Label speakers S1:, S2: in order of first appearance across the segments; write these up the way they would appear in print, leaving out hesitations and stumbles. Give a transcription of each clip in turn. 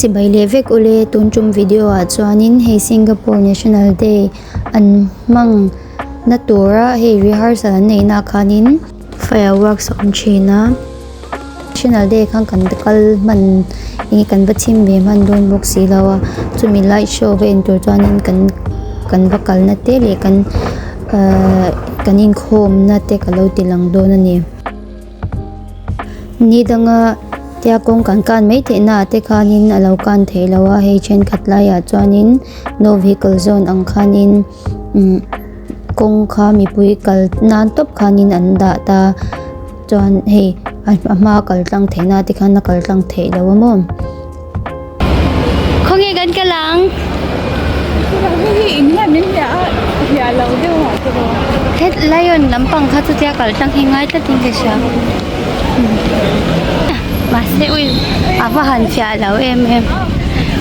S1: Chibai leh vek ule tun tum video ah chuanin hei Singapore National Day an hmang na tura hei rehearsal an neih naah khanin fireworks a awm thin a National Day khan kan kal hman enge kan va chhim ve hman dawn bawk si lo a chumi light show va en tur chuanin kan kan va kalna te leh kan ahh kan inkhawmna te ka lo ti lang dawn a ni. Ni danga tia kawng kan kan mai theih naah te khanin a lo kan theih loh a hei thenkhat laiah chuanin no vehicle zone ang khanin umm kawng kha mipui kal nan tawp khanin an dah ta chuan hei a hma kal tlang theih na te khan a kal tlang theih loh a maw. Khawnge kan kal ang? Het lion lampang kha chutia kal tlang hi ngai tlatin ka hria. Mahse ui a va han fiah lo em em.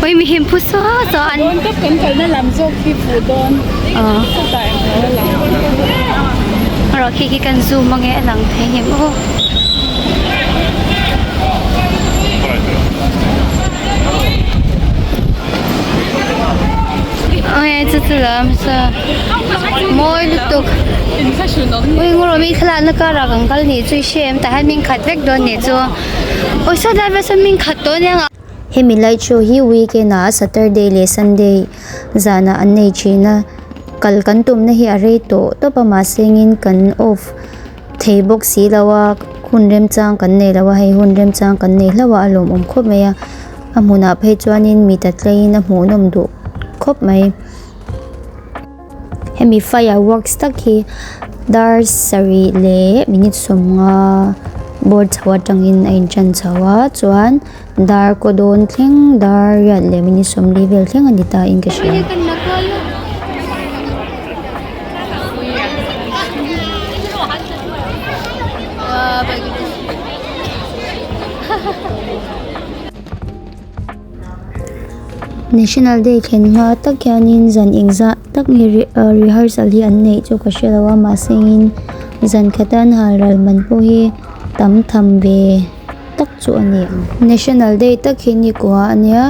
S1: Ui mi him phu saw saw an.
S2: Dawn tawp kan kalna lam zawk hi fuh dawn. Chutah englo a lang.
S1: Erawh khi khi kan zoom ange a lang thei ngem aw. Mawi lutuk ui ngawrh thlalak na karah kan kal nih chu i hre em tah hian min khat vek dawn nih chu awi saw lai vel sawn min khat tawh ania hemi light show hi weekend ah saturday leh sunday zanah an nei thin a kal kan tumna hi a rei tawh tawp a mahse engin kan off. Thei bawk si lo a hun remchang kan nei lo a hei hun remchang kan nei hlauh a a lawmawm khawp mai a a hmunah phei chuanin mi ta tlaiin a hmuhnawm duh khawp mai hemi fireworks tak hi dar sarih leh minute sawmnga bawr chho atangin a intan chho a chuan dar kaw dawn thleng dar riat leh minute sawmli vel thleng a ni ta in ka hria. National day thlen hma tak hianin zan engzah tak nge rehearsal hi an neih chu ka hrelo a mahse in zan khat an hal ral man pawh hi tam tham ve tak chu a ni ang. National day tak hi ni kua a nia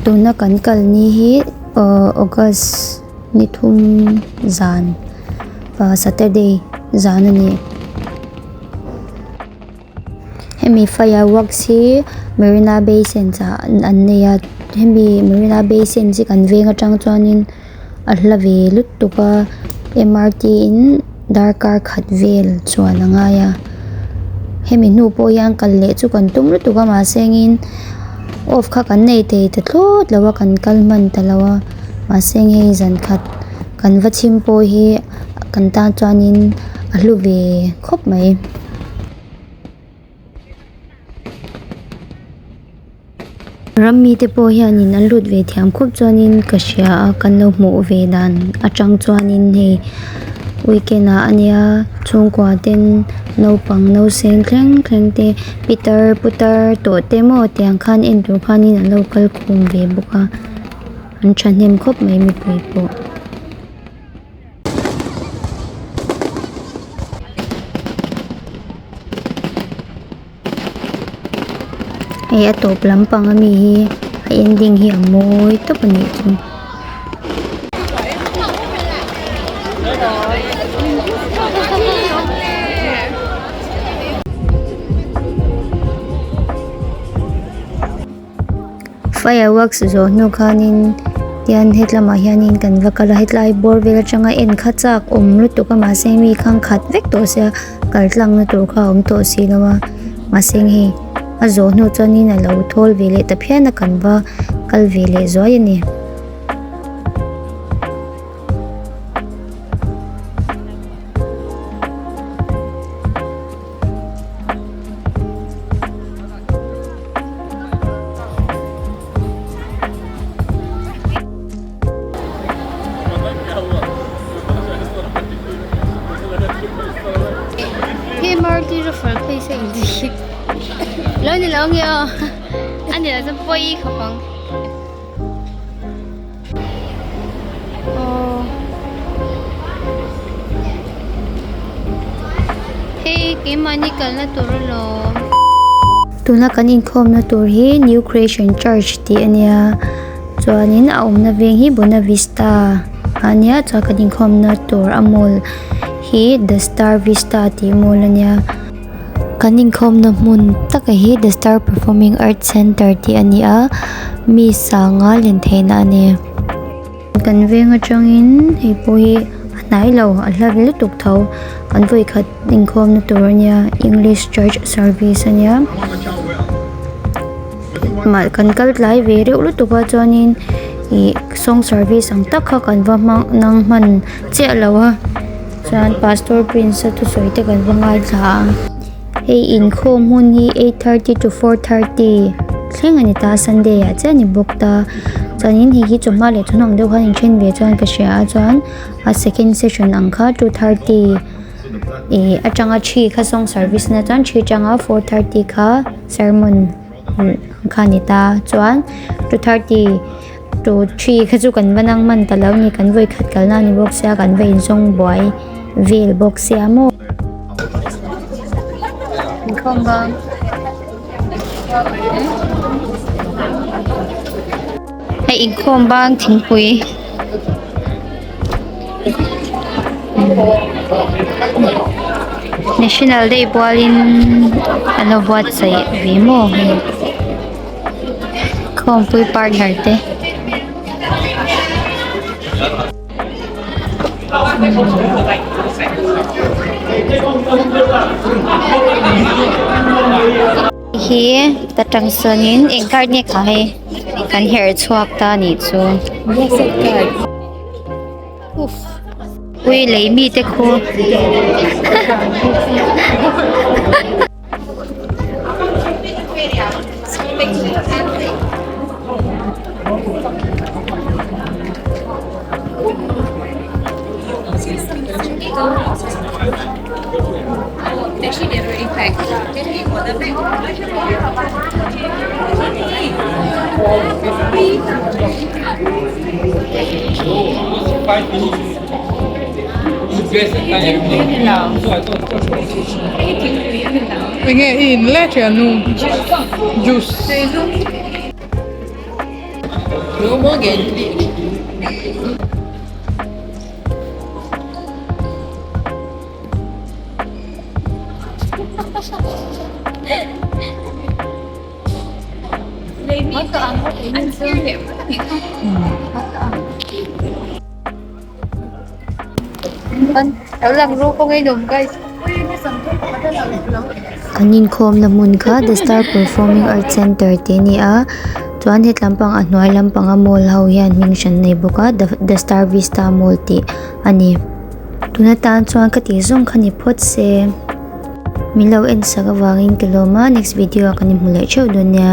S1: tuna kan kal ni hi ahh august. Ni thum zan ah saturday zan a ni. Hemi fireworks hi Marina Bay Sands ah an nei a hemi Marina Bay Sands hi kan veng atang chuanin a hla ve lutuk a M R T in darkar khat vel chuan a ngai a hemi hnu pawh hian kal leh chu kan tum lutuk a mahse engin off kha kan nei thei ta thlawt lo a kan kal hman ta lo a. Mahse hei zan khat kan va chhim pawh hi kan tan chuanin a hlu ve khawp mai. Ram mite pawh hianin an lut ve thiam khawp chuanin ka hria a kan lo hmuh ve dan atang chuanin hei weekend ah ania chhungkua ten naupang nausên thleng thleng te pitar putar tawh te maw tiang khan en tur khanin an lo kal khawm ve bawk a. An thahnem khawp mai mipui pawh. Hei a tawp lampang ami hi a ending hi a mawi tawp a nih chu. Fireworks zawh hnu khanin tian hetlamah hianin kan va kal a hetlai bawr vel atanga en kha chak awm lutuk a mahse mi khan khat vek tawh sia kal tlang na tur kha a awm tawh si lo a mahse hei a zawh hnu chuanin a lo thawl ve leh ta phian a kan va kal ve leh zuai a ni. Lo ni lo nge aw a ni lo chuan pawi khawp ang aw hei keimahni kalna tur alawm. Tuna kan inkhawmna tur hi New Creation Church tih a nia chuanin a awmna veng hi Buona Vista a nia chuan kan inkhawmna tur a mall hi The Star Vista tih mall a nia. Kan inkhawmna hmun taka hi The Star Performing Arts Centre tih a ni a mi sanga len theihna a ni. Kan veng atangin hei pawh hi a hnai lo a hla ve lutuk tho kan vawikhat inkhawmna tur a nia English church service a nia mah kan kal tlai ve reuh lutuk a chuanin ih song service ang tak kha kan va hmang nang hman chiah lo a chuan pastor prince a thusawi te kan va ngaithla a. Hei inkhawm hun hi 8:30 to 4:30 thleng a ni ta sunday ah chiah a ni bawk ta chuanin hei hi chawhma leh chawhnu ang deuh khan inthen ve chuan ka hria a chuan a second session ang kha 2:30 ih atanga three kha song service na chuan three atanga 4:30 kha sermon ang kha a ni ta chuan 2:30 to 3 kha chu kan va nang hman ta lo a ni kan vawikhat kalna a ni bawk sia kan va inzawng buai vel bawk sia maw. Inkhawm bang hei inkhawm bang thingpui national day pualin an lo buatsaih ve maw hei. Khawmpui partner te. Hi ta tang sawnin eng card nge kha hei kan herh chhuak ta nih chu. Ui lei mite khu.
S2: Enge i in le thiannu juice.
S1: An inkhawmna hmun kha the star performing arts centre tih a ni a chuan hetlam pang a hnuai lampanga mall ho hian hming hran nei bawk a the star vista mall tih a ni tuna tan chuan ka tih zawng kha ni phawt se min lo en sak avangin ka lawm a next video ah kan inhmu leh theuh dawn nia.